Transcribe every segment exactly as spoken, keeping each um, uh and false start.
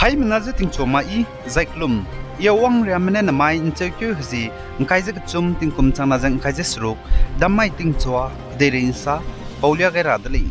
Haimena ze tingchua ma i, zai kelum. I Awang Riame ne namai ’ncheukeu hezi, ’ngkai ze kechum tingkum changna ze ’ngkai ze seruk, dammai tingchua, kedeirei ’nsa, paulia gai ra de lei.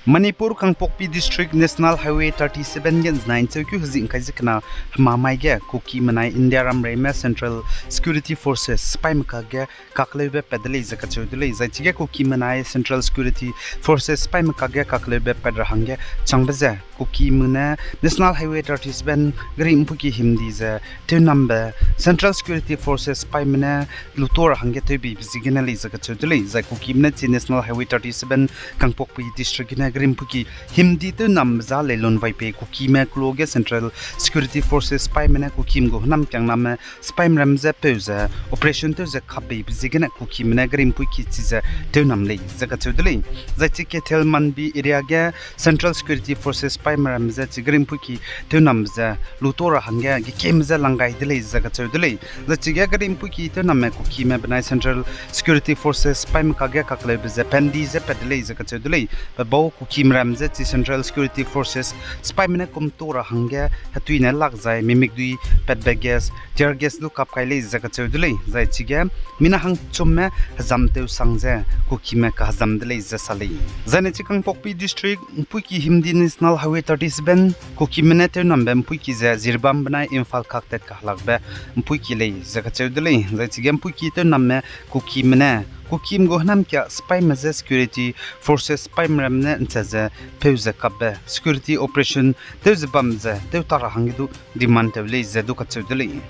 Manipur Kangpokpi District National Highway thirty seven ge ’nzenai ’ncheukeu hezi ’ngkai ze kena hemamai ge Kukime nai India ramreime Central Security Forces sipaime kakge kakleube pat de lei ze kacheu de lei. Zai chige Kukime nai Central Security Forces sipaime kakge kakleube pat ra hangge changbe ze Kukime ne National Highway thirty seven gari ’mpuiki himdi ze tewnambe Central Security Forces sipaime ne luto ra hangge tewbeibe ziegene lei ze kacheu de lei. Zai Kukime ne chi National Highway thirty seven Kangpokpi District gene gari ’mpuiki himdi tewnambe za Leilon Vaipe Kukime kelo ge Central Security Forces sipaime ne Kukime gu hênam kiangname sipaime ram ze peu ze operation tew ze kapbeibe ziegene Kukime ne gari ’mpuiki chi ze tewnam lei ze kacheu de lei. Zai chi Keithelmanbi area ge Central Security Forces sipaime ram ze chi gari ’mpuiki tewnam ze luto ra hangge gekeme ze lang gai de lei ze kacheu de lei. Zai chige gari ’mpuiki tewnamme Kukime benai Central Security Forces sipaime kakge kakleube ze pandi ze pat de lei ze kacheu de lei. Pe bau Kukime ram ze chi Central Security Forces sipaime ne kumto ra hangge hetui ne lak zai mimikdui patbe gas, tear gas du kap kai lei ze kacheu de lei. Zai chige mina hangchumme hezam tewsang ze Kukime kahezam de lei ze sa lei. Zaine chi Kangpokpi District ’mpuiki himdi National Highway thirty seven Kukime ne tewnambe ’mpuiki ze Jiribam benai Imphal kaktat kahelakbe ’mpuiki lei ze kacheu de lei. Zai chige ’mpuiki tewnamme Kukime ne Kukime gu hênam kia sipaime je security forces sipaime ram ne ’nchat ze peu ze kapbe security operation tew ze bam ze tew ta ra hangge du demand tew lei ze du kacheu de lei.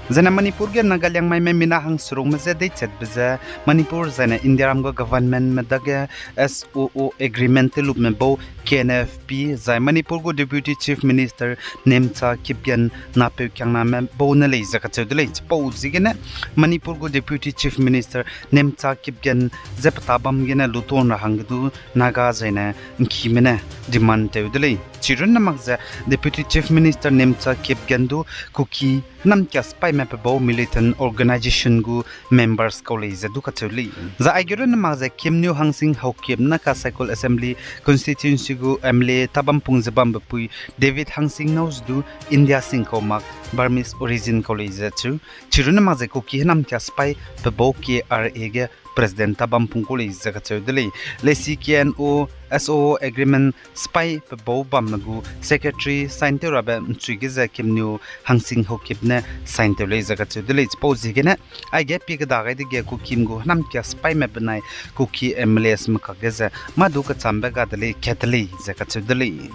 Zaine Manipur ge Naga Liangmaime mina hangserungme je deichatbe ze Manipur zaine Indiaram gu governmentme dage S O O agreement tewlupme bau K N F P zai Manipur gu Deputy Chief Minister Nemcha Kipgen napeu kiangname bau ne lei ze kacheu de lei. Chipau ziegene Manipur gu Deputy Chief Minister Nemcha Kipgen je peta bam gene luton ra hangge du Naga zaine ’ngkime ne demand tew de lei. Chirunne mak ze Deputy Chief Minister Nemcha Kipgen du Kuki hênam kia sipaime pe bau militant organisation gu members kau lei ze du kacheu lei. Zai aige runne mak ze Kimniu Hangsing Haokip ne Kasai-Kulon Assembly Constituency gu M L A tabampung ze bambe pui David Hangsing nâu ze du India sing kau mak Burmese origin kau lei ze cheu. Chirunne mak ze Kuki hênam kia sipai pe bau K R A ge President tabampung kau lei ze kacheu de lei. Leisi K N O S O O agreement sipai pe bau bamme gu secretary sign tew rabe ’nchui ge ze Kimniu Hangsing Haokip ne sign tew lei ze kacheu de lei. Chipau ziegene aige pie keda gai dege Kukime gu hênam kia sipaime benai Kuki M L As me kakge ze mâ du kechambe ga de lei kat de lei ze kacheu de lei.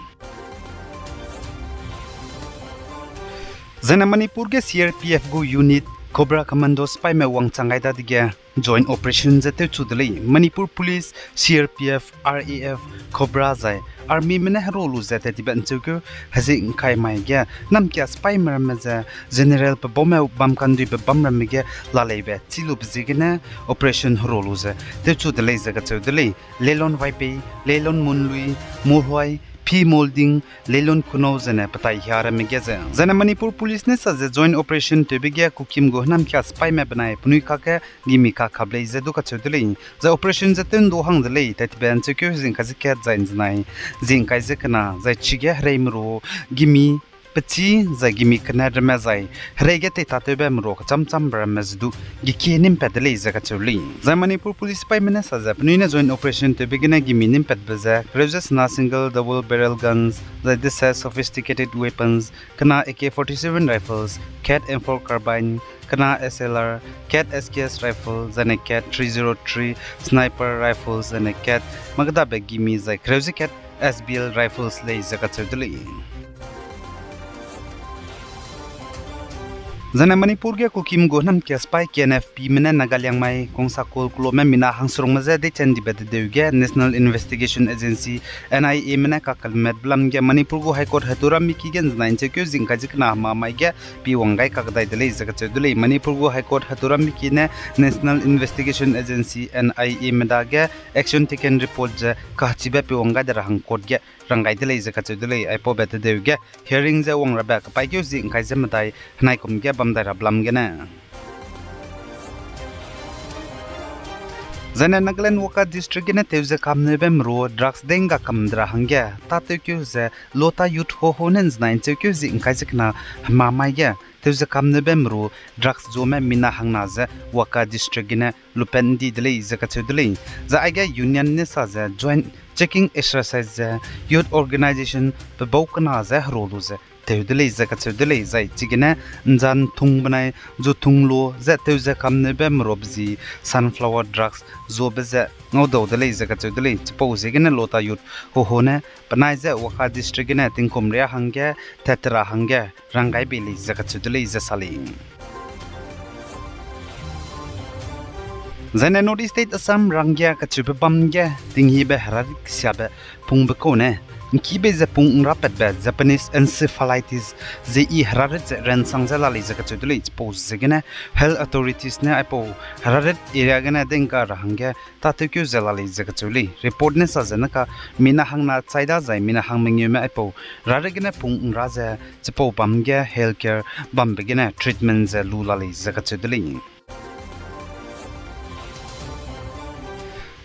Zaine Manipur ge C R P F gu unit Cobra Commando sipaime wangchang gai dadege joint operation ze tewchu de lei. Manipur Police, C R P F, R A F, Cobra zai Armyme ne hero lu ze tat tibe ’ncheukeu hezi ’ngkai mai ge hênam kia sipaime ramme ze General pe baume bam kanduibe bam ramme ge laleibe chî lube ziegene operation hero lu ze tewchu de lei ze kacheu de lei. Leilon Vaipe, Leilon Munlui, Molhoi, Phi Molding, Leilon Kuno zene petai hia ramme ge ze. Zaine Manipur Police ne sa ze joint operation tewbe ge Kukime gu hênam kia sipaime benai penui kakge gimi kakap lei ze du kacheu de lei. Zai operation ze tew ’ndu hang de lei, tat tibe ’ncheukeu hezi ’ngkai ze kat zai ’nzenai, hezi ’ngkai ze kena, zai chige hereime ru gimi pechî zai gimi kena ramme zai herei ge teitatewbe meru kechâm châmbe ramme ze du gekie nîm pat de lei ze kacheu lei. Zai Manipur Police sipaime ne sa ze penui ne joint operation tewbe gene gimi nîm patbe ze kereu ze sena single double barrel guns, zai dese sophisticated weapons, kena A K forty-seven rifles, kat M four carbine, kena S L R, kat S K S rifle, zaine kat three zero three sniper rifles, zaine kat mâ kedabe gimi zai kereu ze kat S B L rifles lei ze kacheu de lei. Zaine Manipur ge Kukime gu hênam kia sipai K N F Pme ne Naga Liangmai Kongsa Kul Kulome mina hangserungme je deichen dibe dedeu ge National Investigation Agency, N I A me ne kakelemetbe lam ge Manipur gu High Court heturam miki ge ’nzenai ’ncheukeu hezi ’ngkai ze kena hemamai ge pi wang gai kakdai de lei ze kacheu de lei. Manipur gu High Court heturam miki ne National Investigation Agency, N I A me dage action taken report ze kahechibe pi wang gai de ra hang court ge rang gai de lei ze kacheu de lei. Aipaube tedeu ge hearing ze wang rabe kapaîkeu zi ’ngkai ze medai henai kum ge bam dai ra belam gene. Zaine Nagaland Wokha District gene tew ze kamneube meru drugs dengga kam de ra hangge tâtewkeu ze Lota Youth Hoho ne ’nzenai ’ncheukeu zi ’ngkai ze kena hema mai ge tew ze kamneube meru drugs zuame mina hangna ze Wokha District gene lupat ’ndi de lei ze kacheu de lei. Zai aige union ne sa ze joint checking exercise ze youth organisation pebau kena ze heru lu ze tew de lei ze kacheu de lei. Zai chigene ’nzan tung benai zu tung lu ze tew ze kamneube meru bezi sunflower drugs zuabe ze ngaudau de lei ze kacheu de lei. Chipau ziegene Lota Youth Hoho ne penai ze Wokha District gene tingkum ria hangge tat ra hangge rang gai bei lei ze kacheu de lei ze sa lei. Zaine North East State Assam ranggia kacheube bam ge tinghibe herarit kesiabe pungbe kau ne ’ngkîbe ze pung ’ngrapatbe Japanese encephalitis ze i herarit ze ransang ze la lei ze kacheu de lei. Chipau ziegene health authorities ne aipau herarit area gene dengga ra hangge tâtewkeu ze la lei ze kacheu lei. Report ne sa ze neka mina hangna chai da zai mina hang mengeume aipau herarit gene pung ’ngra ze chipau bam ge health care bambe gene treatment ze lu la lei ze kacheu de lei.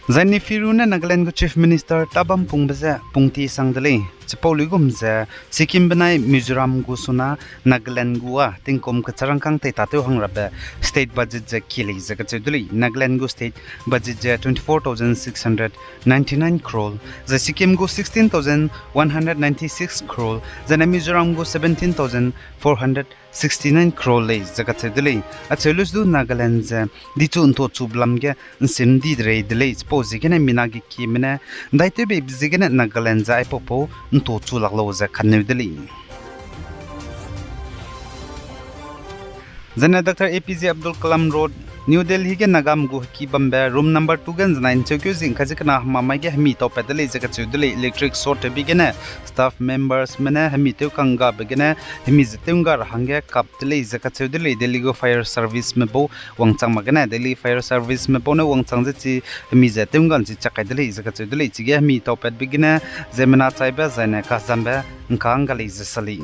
Zai Neiphiu Rio ne Nagaland gu Chief Minister tâ bam pungbe ze pungti sang de lei. Chipau luigum ze Sikkim benai Mizoram gu suna Nagaland gu â tingkum kecharangkâng tei tâtew hang rabe state budget ze kie lei ze kacheu de lei. Nagaland gu state budget ze twenty-four thousand six hundred ninety-nine crore, zai Sikkim gu sixteen thousand one hundred ninety-six crore, zaine Mizoram gu seventeen thousand four hundred sixty-nine crore lei ze kacheu de lei. Acheu lusu du Nagaland ze dichu ’ntochu belam ge ’nsim di de rei de lei. Chipau ziegene mina ge kieme ne ’ndaitewbeibe ziegene Nagaland ze aipaupau ’ntochu lak lau ze kaneu de lei. Zaine Doctor A P J Abdul Kalam Road, New Delhi ge Nagam gu heki bambe room number two ge ’nzenai ’ncheukeu zi ’ngkai ze kena hemamai ge hemi taupat de lei ze kacheu de lei. Electric short tewbe gene staff membersme ne hemi tew kanggabe gene hemi ze tew ’ngga ra hangge kap de lei ze kacheu de lei. Delhi gu fire serviceme bau wangchang mak gene Delhi fire serviceme bau ne wangchang ze chi hemi ze tew ’ngga ’nchi chak kai de lei ze kacheu de lei. Chige hemi taupatbe gene ziemmena chaibe zaine kazambe ’ngka ’ngga lei ze sa lei.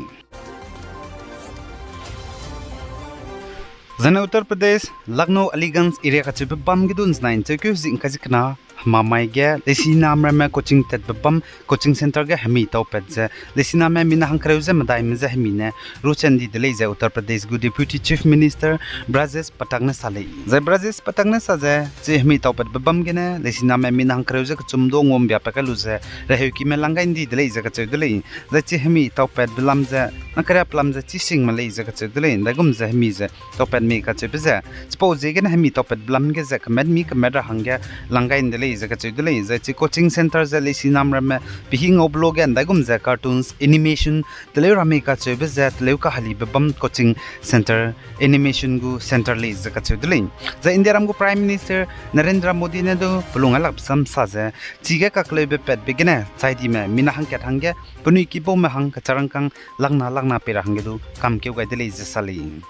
Zaine Uttar Pradesh, Lucknow Aliganj area kacheube bam ge du ’nzenai ’ncheukeu zi ’ngkai ze kena hemamai ge leisinamramme coaching tatbe bam coaching centre ge hemi taupat ze leisiname mina hangkereu ze medaime je hemi ne ruchen di de lei ze Uttar Pradesh gu Deputy Chief Minister Brajesh Patak ne sa lei. Zai Brajesh Patak ne sa ze chi hemi taupatbe bam gene leisiname mina hangkereu ze kechum du nguambia pa kai lu ze reheukime lang gai ’ndi de lei ze kacheu de lei. Zai chi hemi taupatbe lam ze nang keriapelam ze chi singme lei ze kacheu de lei. ’Ndaigum ze hemi ze taupat mei kacheube ze chipau ziegene hemi taupatbe lam ge ze kemet mi kemet ra hangge lang gai ’nde lei ze kacheu de lei. Zai chi coaching centre ze leisinamramme pehi ngau belo ge ’ndaigum ze cartoons, animation teleu ra mei kacheube ze teleu kahelibe bam coaching centre, animation gu centre lei ze kacheu de lei. Zai Indiaram gu Prime Minister Narendra Modi ne du pelung ailakbe sam sa ze chige kakleube patbe gene chaidime mina hangkat hangge penui kibaume hang kecharangkâng lakna lakna pei ra hangge du kamkeu gai de lei ze sa lei.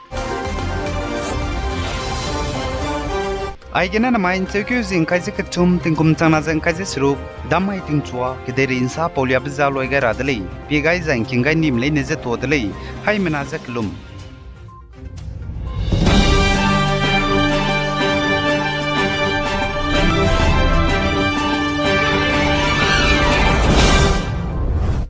Aigene namai ’ncheukeu zi ’ngkai ze kechum tingkum changna ze ’ngkai ze seruk, dammai tingchua kedeirei ’nsa pauliabe ze loi gai ra de lei. Pie gai zai ’ngking gai ’ndim leine je tuâ de lei. Haimena je kelum.